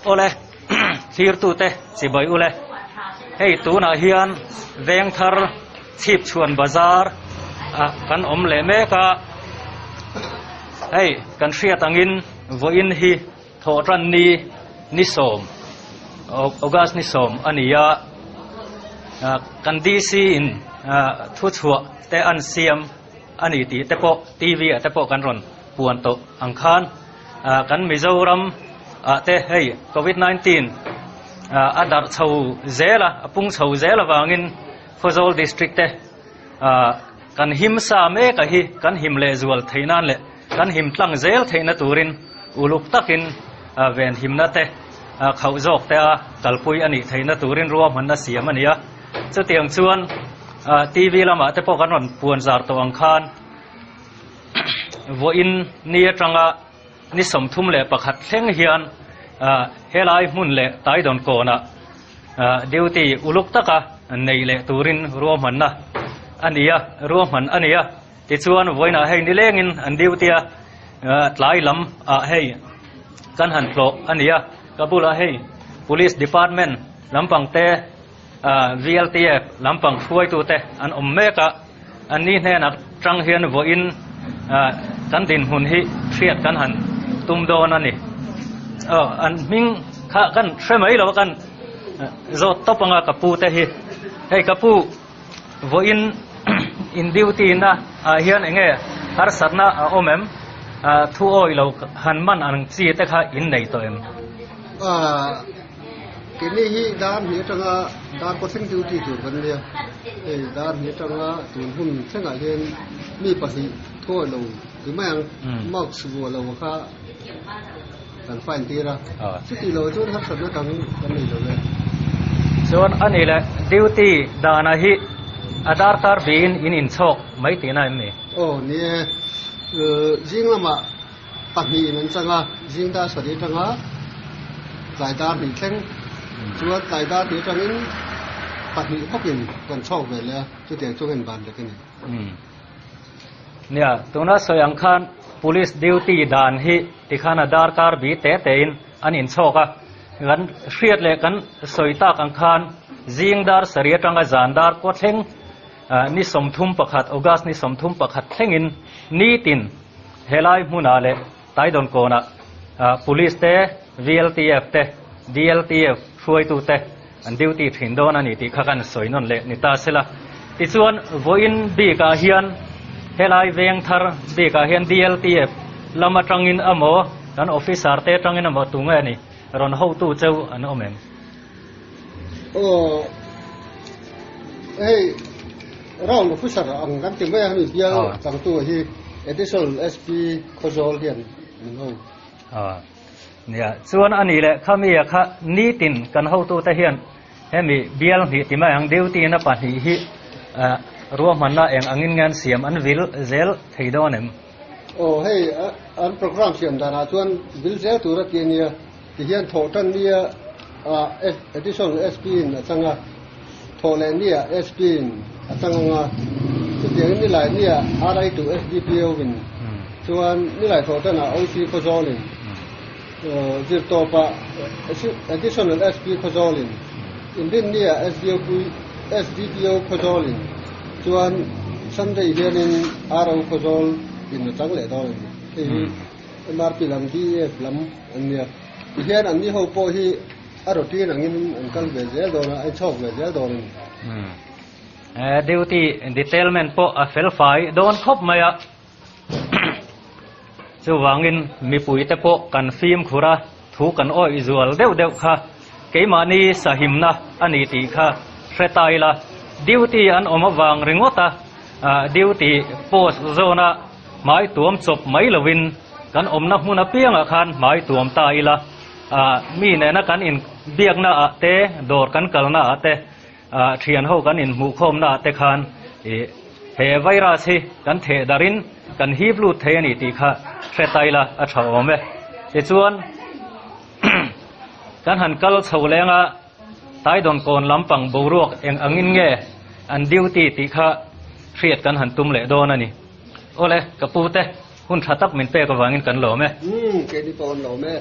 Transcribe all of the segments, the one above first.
Awle, thlirtute chibai ule. Hei tunah hian Vengthar Chhipchhuan Bazar ah kan awm leh mek a. Hei kan hriat angin vawiin hi thawhtan ni ni sawm August ni sawm a ni a. Kan DC in thuchhuah te an siam a ni tih te pawh TV ah te pawh kan rawn puan tawh ang khan kan Mizoram ah te hei covid 19 a darh chho zel a a pung chho zel avangin Khawzawl district te kan him sa mek a hi kan him leh zual theih nan leh kan him tlang zel theihna turin uluk takin ven himna te khauh zawk te a kalpui a nih theihna turin ruahmanna siam a ni a. Chutiang chuan TV lamah te pawh kan rawn puan zar tawh ang khan vawiin ni atanga ni 31 thleng hian helai hmun leh Taidawn kawnah duty uluk taka nei leh turin ruahmanna a ni a, ruahman a ni a. Tichuan vawiinah hei nilengin an duty a, tlai lam ah hei kan han tlawh a ni a, ka bulah hei Police Department lampang te VLTF lampang hruaitute an awm mek a, anni hnenah tang hian vawiin kan dinhmun hi hriat kan han tum dawn a ni. Aw an hming kha kan hre mai lo a kan zawt tawp anga ka pu te hi. Hei ka pu vawiin in duty na ah hian eng nge harsatna a awm em? Thu awih lo han man ang chi te kha in nei tawh em? Keini hi dar hnih atanga dar pawh thleng duty tur kan nia. Hei dar hnih atanga tun hun thlengah hian mi pahnih thawi lo ti mai ang mask vuah lo kha kan fine tir a. Chuti lo chuan harsatna dang kan nei lo e. Chuan a ni le duty dana hi a darkar biin in inchhawk mai tihna em ni? Aw ni e, zing lamah Pahnihin an chang a, zing dar sarih atanga tlai dar hnih thleng chuan tlai dar hnih atangin pahnih bawkin kan chhawk ve leh a, chutiang chu kan ban vek a ni. Nia, tuna sawi ang khan Police duty dan hi tikhan a darkar bi te tein an inchhawk a, kan hriat leh kan sawi tak ang khan zing dar sarih atanga zan dar kaw thleng ni 31 August ni 31 thlengin nitin Helai hmunah leh Taidawn kawnah Police te, VLTF te, DLTF hruaitu te an duty thin dawn a ni tih kha kan sawi nawn leh ni ta sela. Tichuan vawiin bikah hian helai veng thar bikah hian DLTF lam atangin emaw kan officer te atangin emaw tunge a ni rawn hotu cheu an awm em? Aw hei round officer ang kan ti mai a hemi bial changtu hi additional SP Khawzawl hian min ho. Nia chuan a nih leh khami a kha nitin kan hotute hian hemi bial hnih ti mai ang duty na pahnih hi ruahmanna eng angin nge an siam an vil zel thei dawn em? Aw hei an program siam danah chuan vil zel tur a ti a nia. Tihian thawh tan nia ah Additional SP in a chang a, thawh leh nia SP in a chang ang a, chutiangin nilai nia RI to SDPO in chuan nilai thawh tan ah OC Khawzawl in zirtawp ah Additional SP Khawzawl in inrin nia SDPO Khawzawl in chuan Sunday hianin RO Khawzawl in a chang leh dawn a ni. Hei hi MRP lam, DEF lam an nia. Tihian anni ho pawh hi a routine angin an kal ve zel dawn a, a inchhawk ve zel dawn a ni. Duty detailment pawh a fel fai dawn khawp mai a. Chuvangin mipuite pawh kan fimkhur a, thu kan awih zual deuh deuh kha keimahni sahimna a ni tih kha hre ta ila. Duty an awm avang ringawt a, duty post zawna Hmai tuam chawp mai lovin kan awmna hmun apiangah khan hmai tuam ta ila, mi nena kan inbiakna ah te, dawr kan kalna ah te, thian ho kan inhmuhkhawmna ah te khan he virus hi kan theh darin kan hip lut thei a ni tih kha hre ta ila a tha awm e. Tichuan kan han kal chho leng a, Taidawn kawn lampang boruak eng angin nge an duty tih kha hriat kan han tum leh dawn a ni. Awle, ka pu te, hun tha tak min pek avangin kan lawm e. Umm, keini pawh an lawm e.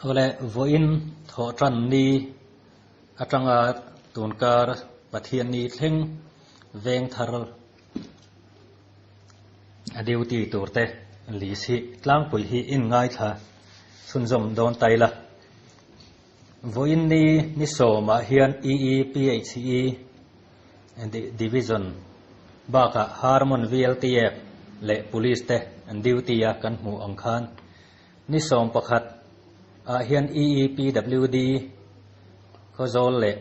Awle vawiin thawhtan ni atanga tunkar Pathianni thleng veng thar a duty tur te list hi tlangpui hi in ngaithla chhunzawm dawn ta ila. Vawiin ni ni sawmah hian EEPHE Division bakah Harmon VLTF leh Police te an duty a kan hmuh ang khan Ni 11 ah hian EEPWD Khawzawl leh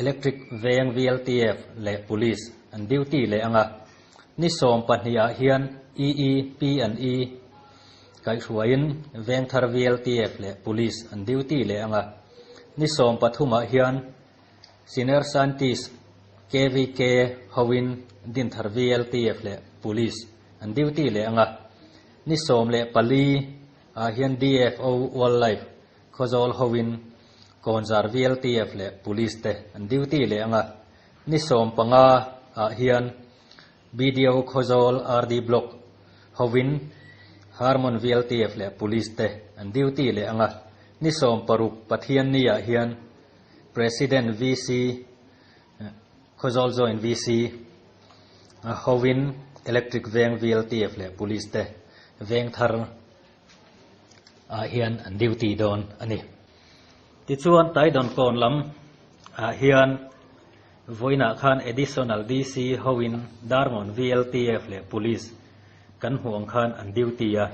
Electric Veng VLTF leh Police an duty leh ang a, ni 12 ah hian EEP&E kaihhruaiin Vengthar VLTF leh Police an duty leh ang a, ni 13 ah hian Senior Scientist KVK hoin Dinthar VLTF leh Police an duty leh ang a. Ni 14 ah hian DFO Wildlife Khawzawl hoin Kawnzar VLTF leh Police te an duty leh ang a, ni 15 ah hian BDO Khawzawl RD Block hoin Harmon VLTF leh Police te an duty leh ang a, ni 16 Pathianni ah hian President VC Khawzawl Joint VC hoin Electric Veng VLTF leh Police te veng thar ah hian an duty dawn a ni. Tichuan Taidawnkawn lam ah hian vawiinah khan Additional DC hoin Darngawn VLTF leh Police kan hmuh ang khan an duty a.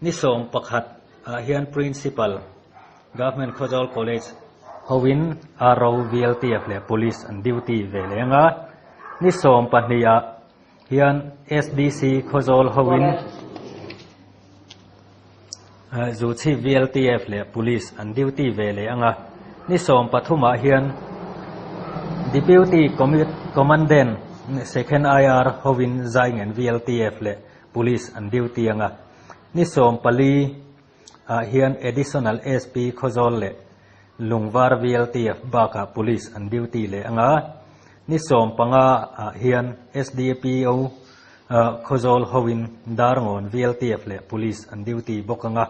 Ni 11 ah hian Principal, Government Khawzawl College hoin RO, VLTF leh Police an duty ve leng a. Ni 12 ah hian SDC Khawzawl hoin Zuchhip VLTF leh Police an duty ve leh ang a. Ni 13 ah hian Deputy Commandant Second IR hoin Zaingen VLTF leh Police an duty ang a. Ni 14 ah hian Additional SP Khawzawl leh Lungvar VLTF bakah Police an duty leh ang a. Ni 15 ah hian SDPO Khawzawl hoin Darngawn VLTF leh Police an duty bawk ang a.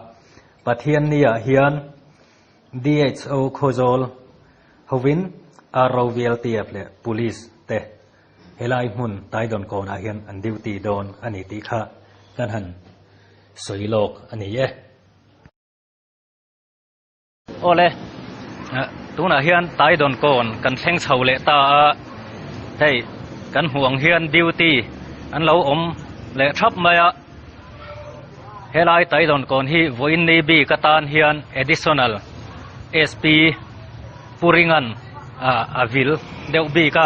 Pathianni ah hian DHO Khawzawl hoin RO VLTF leh Police te Helai hmun Taidawn kawnah hian an duty dawn a ni tih kha kan han sawi lawk a ni e. Awle, tunah hian Taidawn kawn kan thleng chho leh ta a, hei kan hmuh ang hian duty an lo awm leh thap mai a. Helai Taidawn kawn hi vawiin ni bik atan hian Additional SP Pu Ringan a vil deuh bik a,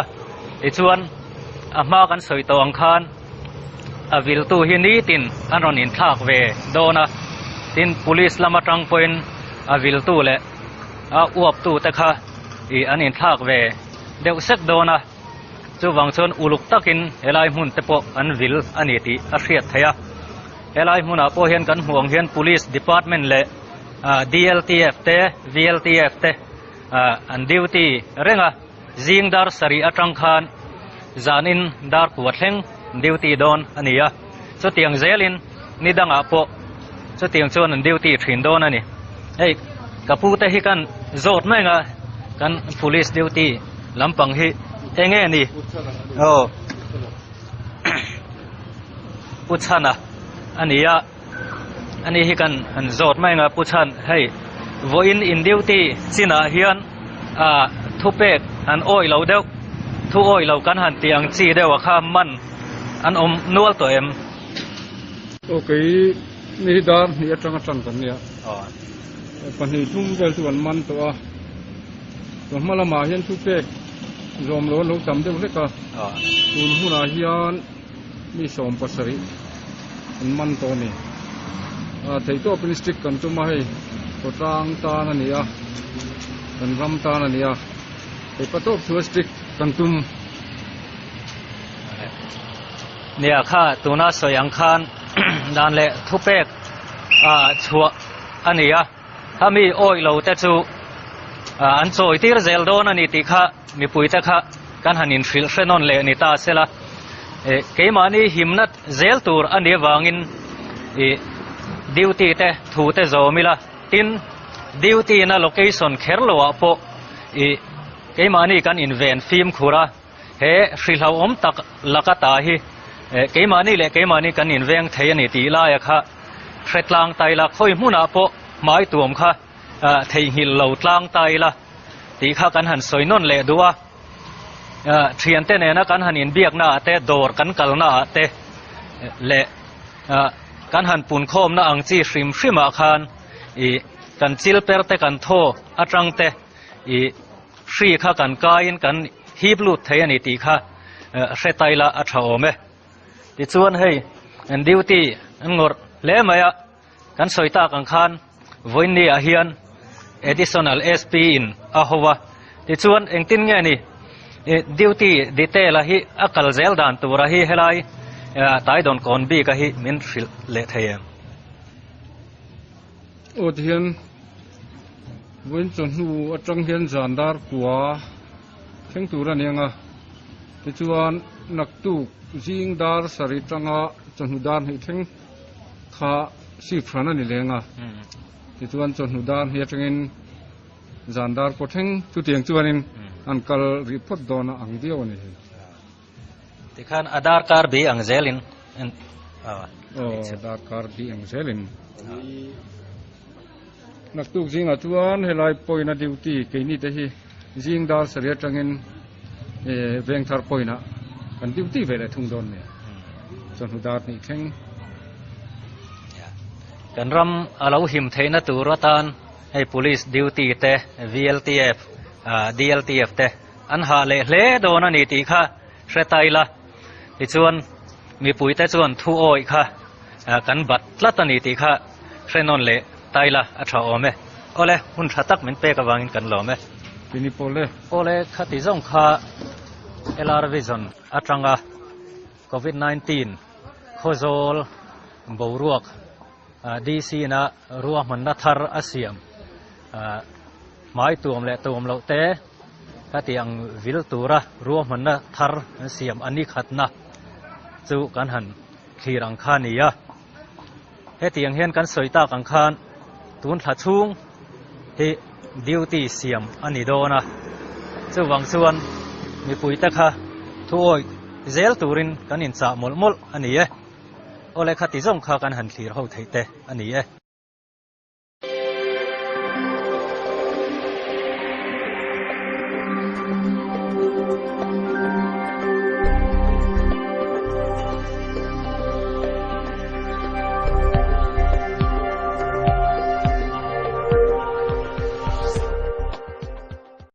tichuan a hma kan sawi tawh ang khan a viltu hi nitin an rawn inthlak ve dawn a, tin police lam atang pawhin a viltu leh a uaptu te kha ih an inthlak ve deuh sek dawn a, chuvang chuan uluk takin helai hmun te pawh an vil a ni tih a hriat theih a, helai hmunah pawh hian kan hmuh ang hian police department leh DLTF te, VLTF te an duty reng a, zing dar sarih atang khan zanin dar kua thleng duty dawn a ni a, chutiang zelin ni dangah pawh chutiang chuan an duty thin dawn a ni. Hei ka pu te hi kan zawt mai ang a, kan police duty lampang hi eng nge ni? Aw Pu Chhana a ni a. Ani hi kan han zawt mai ang a Pu Chhan hei vawiin in duty chinah hian ah thupek an awih lo deuh thu awih lo kan han tih ang chi deuh a kha man an awm nual tawh em? Aw kei ni hi dar hnih atanga tan kan nia pahnih thum vel chu kan man tawh a tun hma lamah hian thupek zawm lo an lo tam deuh hlek a tun hunah hian Mi 70 an man tawh a ni. Theihtawpin strict kan tum a hei khawtlang tan a ni a, kan ram tan a ni a, theihpatawp chu a strict kan tum. Nia kha tuna sawi ang khan dan leh thupek chhuah a ni a, khami awih lo te chu an chawi tir zel dawn a ni tih kha Mipuite kha kan han inhrilh hre nawn leh ni ta sela, keimahni himna zel tur a nih avangin duty te thu te zawm ila. Tin, duty na location kher lo ah pawh i keimahni kan inven fimkhur a, he hri hlauhawm tak laka ta hi keimahni leh keimahni kan inveng thei a ni tih laia kha hre tlang ta ila, khawi hmunah pawh hmai tuam kha theihnghilh lo tlang ta ila tih kha kan han sawi nawn leh duh a. Thiante nena kan han inbiakna ah te, dawr kan kalna ah te leh kan han punkhawmna ang chi hrim hrim ah khan ih kan chil per te kan thaw atang te ih hri kha kan kaiin kan hip lut thei a ni tih kha hre ta ila a tha awm e. Tichuan hei an duty an ngawrh hle mai a, kan sawi tak ang khan vawiinni ah hian additional SP in a ho a, tichuan engtin nge ni duty detail a hi a kal zel dan tura hi helai Taidawn kawn bik a hi min hrilh leh thei em? Aw tihian vawiin chawhnu atang hian zan dar kua thleng tur a ni ang a, tichuan naktuk zing dar sarih tanga chawhnu dar hnih thleng kha shift hran a ni leng a, tichuan chawhnu dar hnih atangin zan dar kaw thleng chutiang chuanin an kal rih phawt dawn a ang viau a ni hei. Tikhan a darkar bi ang zelin aw darkar bi ang zelin naktuk zingah chuan helai pawina duty keini te hi zing dar sarih atangin vengthar pawina kan duty ve leh thung dawn nia chawhnu dar hnih thleng. Kan ram a lo him theihna tur atan hei police duty te VLTF DLTF te An hah leh hle dawn a ni tih kha hre ta ila, tichuan mipuite chuan thu awih kha kan bat tlat a ni tih kha hre nawn leh ta ila a tha awm e. Awle, hun tha tak min pek avangin kan lawm e. Tini pawh le. Awle, khati zawng kha LR Vision atanga Covid 19 khawzawl boruak DC na ruahmanna thar a siam hmai tuam leh tuam loh te Hetiang vil tura ruahmanna thar an siam a ni khatna chu kan han thlir ang kha a ni a. Hetiang hian kan sawi tak ang khan tun thla chhung hi duty siam a ni dawn a, chuvang chuan mipuite kha thuawih zel turin kan inchah mawlh mawlh a ni e. Awle khati zawng kha kan han thlir ho theih te a ni e.